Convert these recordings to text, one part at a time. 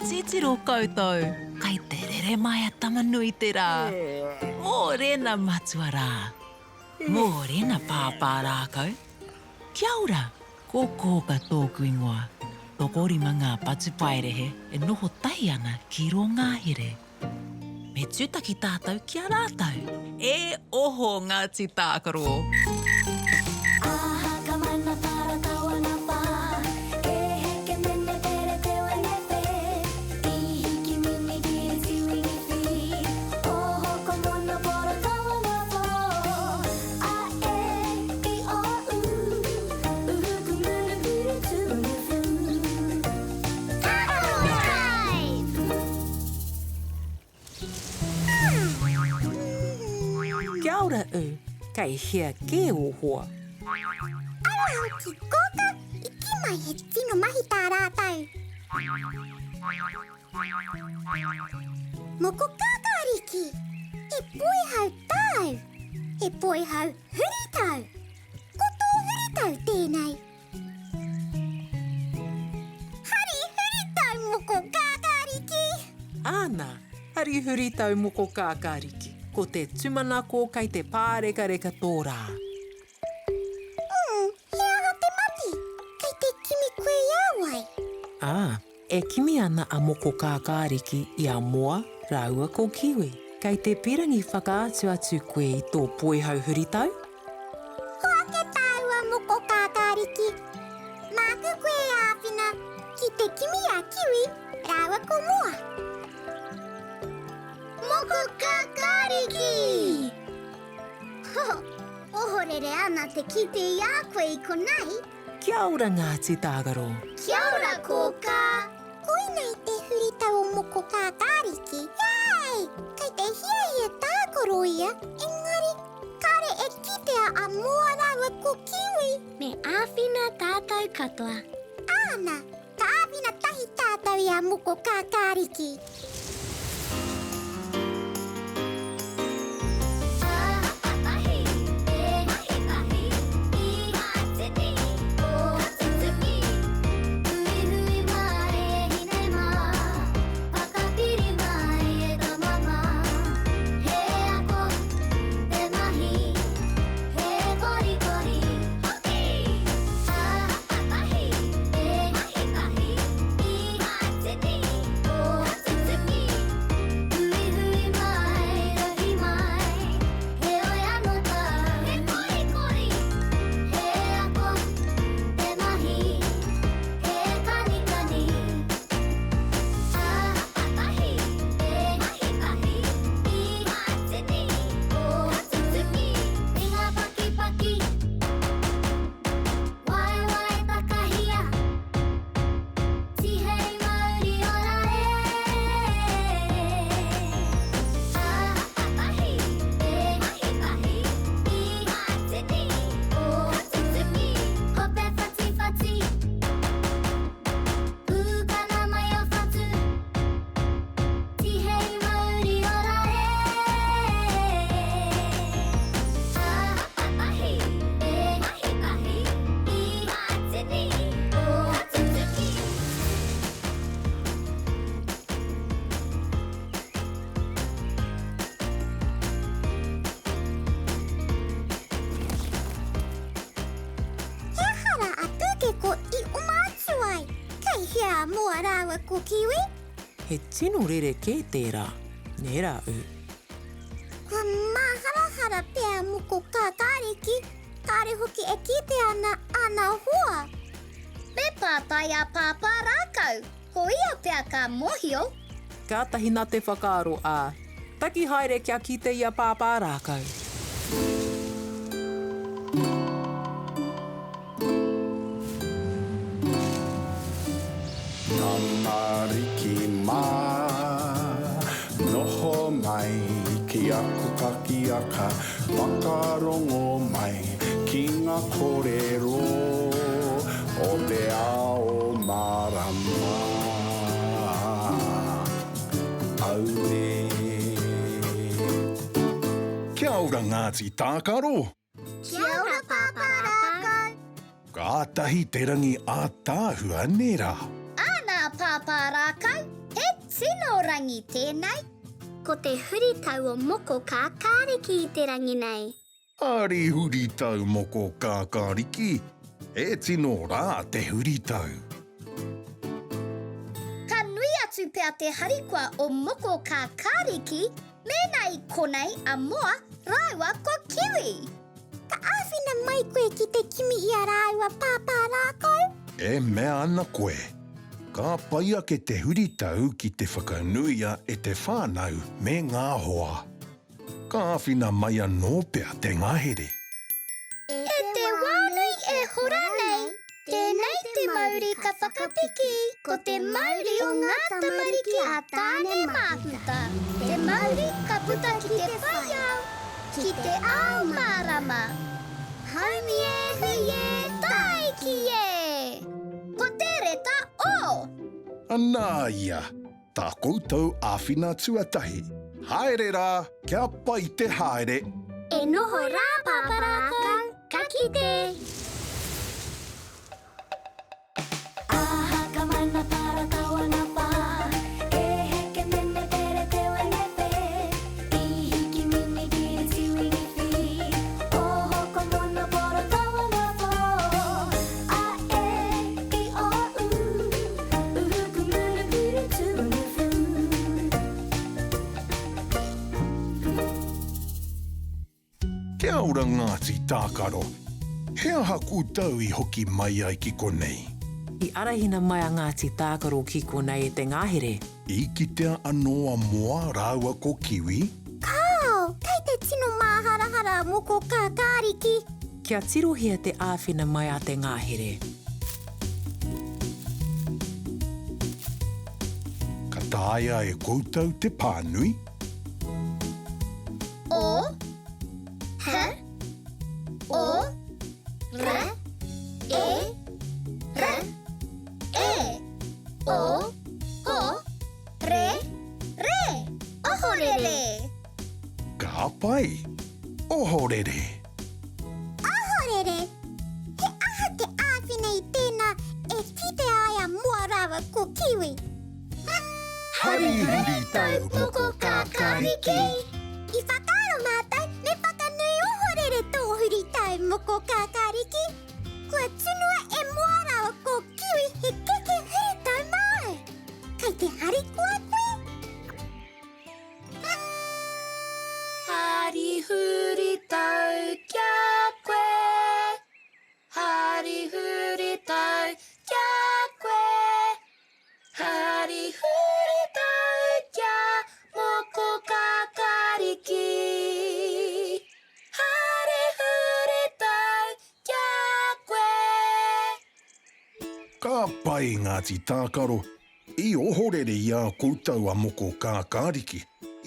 Titiro koutou, kai te rere mai a Tama-nui-te-rā. Mōrena matua rā. Mōrena pāpā rākau. Kia ora, ko Kōka tōku ingoa. Tokorima ngā patupaiarehe e noho tahi ana ki rō ngahere. Me tūtaki tātou ki a rātou. E oho Ngāti Tākaro! Kia ora U, kei hea kē ō hoa? Ara hoki Kōka, i kī mai he tino mahi tā rātou. Moko kākāriki! He poihau tāu! He poihau huritau! Ko tō huritau tēnei! Hari huritau moko kākāriki! Āna, hari huritau moko kākāriki. Ko te tūmanako kei te pārekareka tō rā. Umm, he aha te mate? Kei te kimi koe i a wai? Ā, e kimi ana a Moko Kākāriki i a Moa rāua ko Kiwi. Kei te pirangi whakaatu atu koe i tō poihau huritau? Hoake tāua Moko Kākāriki. Māku koe e āwhina ki te kimi a Kiwi rāua ko Moa. Moko Kākāriki! Ho, ohorere ana te kite i a koe i konei. Kia ora Ngāti Tākaro. Kia ora Kōkā. Koinei te huritau o Moko Kākāriki. Yay! Kei te hiahia tākaro ia, engari kāre e kitea a Moa rāua ko Kiwi. Me āwhina tātou katoa. Āna, Ka āwhina tahi tātou i a Moko Kākāriki. He aha rā a Pūkeko i oma atu ai? Kei hea a Moa rāua ko Kiwi? He tino rerekē tērā, nē rā U? Kua māharahara pea a Moko Kākāriki, kāre hoki e kite ana āna hoa. Me pātai a Pāpā Rākau, ko ia pea ka mōhio. Kātahi nā te whakaaro a Taki haere kia kite i a Pāpā Rākau. Tamariki mā, noho mai ki aku pakiaka, whakarongo mai ki ngā kōrero o te ao mārama. Auē. Kia ora Ngāti Tākaro! Kia ora Pāpā Rākau! Kātahi te rangi ātaahua nē rā? Āna Pāpā Rākau, he. rangi tēnei? Ko te huritau o Moko Kākāriki i te rangi nei. Ari huritau Moko Kākāriki, he tino rā te huritau. Ka nui atu pea te harikoa o Moko Kākāriki mēnā i konei a Moa rāua ko Kiwi. Ka āwhina mai koe ki te kimi i a rāua pāpā rākau? E mea ana koe, ka pai ake te huritau ki te whakanuia e te whānau me ngā hoa. Ka āwhina mai anō pea te ngahere. E te wā nui e hora nei, tēnei te mauri ka whakapiki, ko te mauri o ngā tamariki a Tāne Māhuta, te mauri ka puta ki te whai ao, ki te ao mārama. Haumi e, hui e, tāiki e! Ko te reta o! Anā ia, Tā koutou āwhina tuatahi. Haere rā, kia pai te haere! E noho rā Pāpārākau, ka kite! Kia ora Ngāti Tākaro, he aha koutou i hoki mai ai ki konei? I arahina mai a Ngāti Tākaro ki konei e te ngahere. I kitea anō a Moa rāua ko Kiwi? Kāo, kei te tino māharahara a Moko Kākāriki. Kia tirohia te āwhina mai a te ngahere. Ka taea e koutou te pānui? O, H, O, R, E, R, E, O, Ho, Re, Re, Ohorere. Ka pai! Ohorere! Ohorere! He aha te āwhina i tēnā e kitea ai a Moa rāua ko Kiwi? Hari huritau moko kākāriki! I whakaaro mātou me whakanui ohorere tō huritau moko kākāriki. Kua tunua e Moa rāua ko Kiwi he keke huritau māu. Kei te harikoa koe? Hari huritau kia koe. Hari huritau kia koe. Hari huritau kia moko kākāriki. Hari huritau kia koe. Ka pai Ngāti Tākaro I ohorere i a koutou a Moko Kākāriki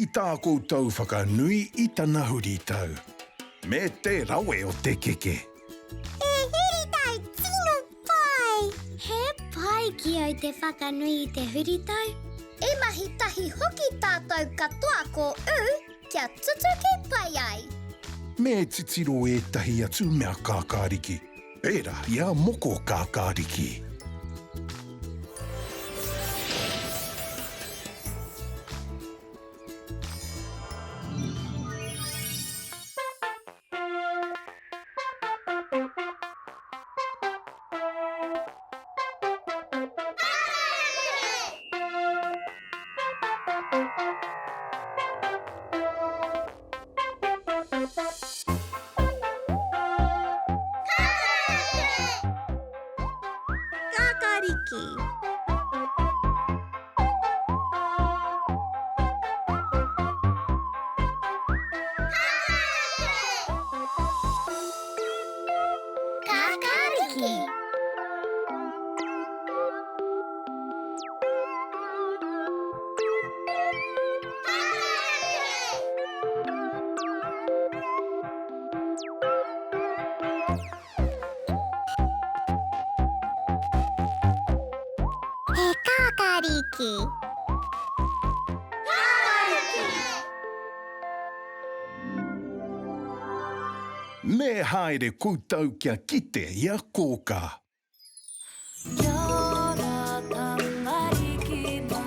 i tā koutou whakanui i tana huritau. Me te rawe o te keke! He huritau tino pai! He pai ki au te whakanui i te huritau. I mahi tahi hoki tātou katoa ko U kia tutuki pai ai. Me titiro ētahi atu mea kākāriki. Pērā i a Moko Kākāriki. Kākāriki. Kākāriki. He kākāriki. Me haere koutou kia kite i a Kōkā. Kia ora tamariki mā.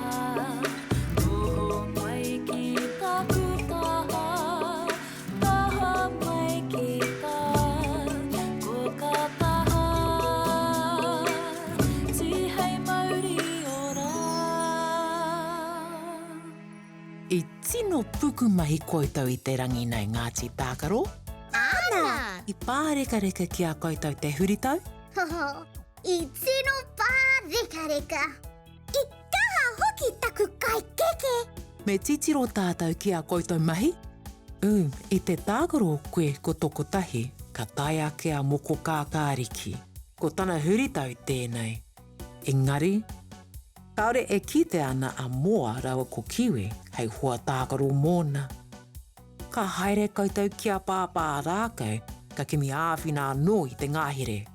I tino pukumahi koutou i te rangi nei Ngāti Tākaro. Āna! I pārekareka ki a koutou te huritau? I tino pārekareka! I kaha hoki taku kai keke! Me titiro tātou ki a koutou mahi? Ū, i te tākaro koe ko tō kotahi, ka tae ake a Moko Kākāriki. Ko tana huritau tēnei. Engari, kāore e kitea ana a Moa rāua ko Kiwi hei hoa tākaro mōna. Ka haere koutou ki a Pāpā Rākau, ka kimi āwhina anō i te ngahere.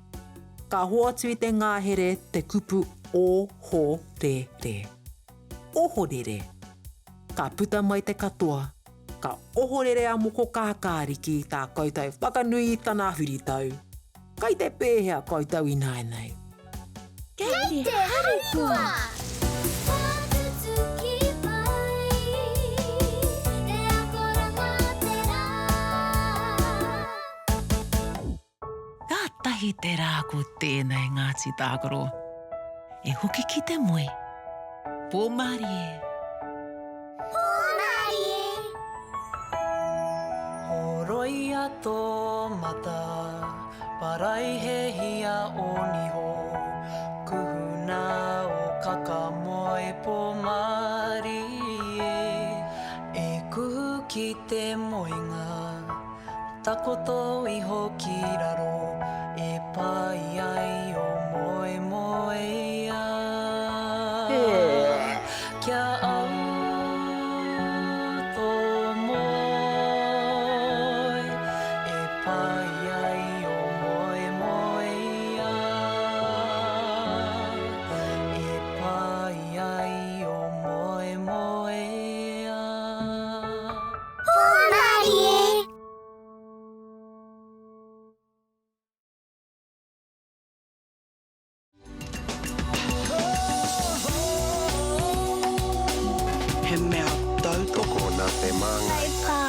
Ka hoatu i te ngahere te kupu o-ho-re-re. Ohorere! Ka puta mai te katoa, ka ohorere a Moko Kākāriki i tā koutou whakanui i tana huritau. Kai te pēhea koutou ināianei? Kei te harikoa! Whakatutuki mai te akoranga te rā. Kātahi te rā ko tēnei Ngāti Tākaro. E hoki ki te moe. Pō mārie. Pō mārie. Horoia tō mata, paraihehia ō niho, kuhuna ō kaka moe pō mārie, e kuhu ki te moenga, takoto iho ki raro, e pai ai ō moemoeā. Kia au tō moe, e pai ai ō moemoeā. E pai ai ō moemoeā. Hōmarie! He mea tautoko nā te māngai. Kai pā.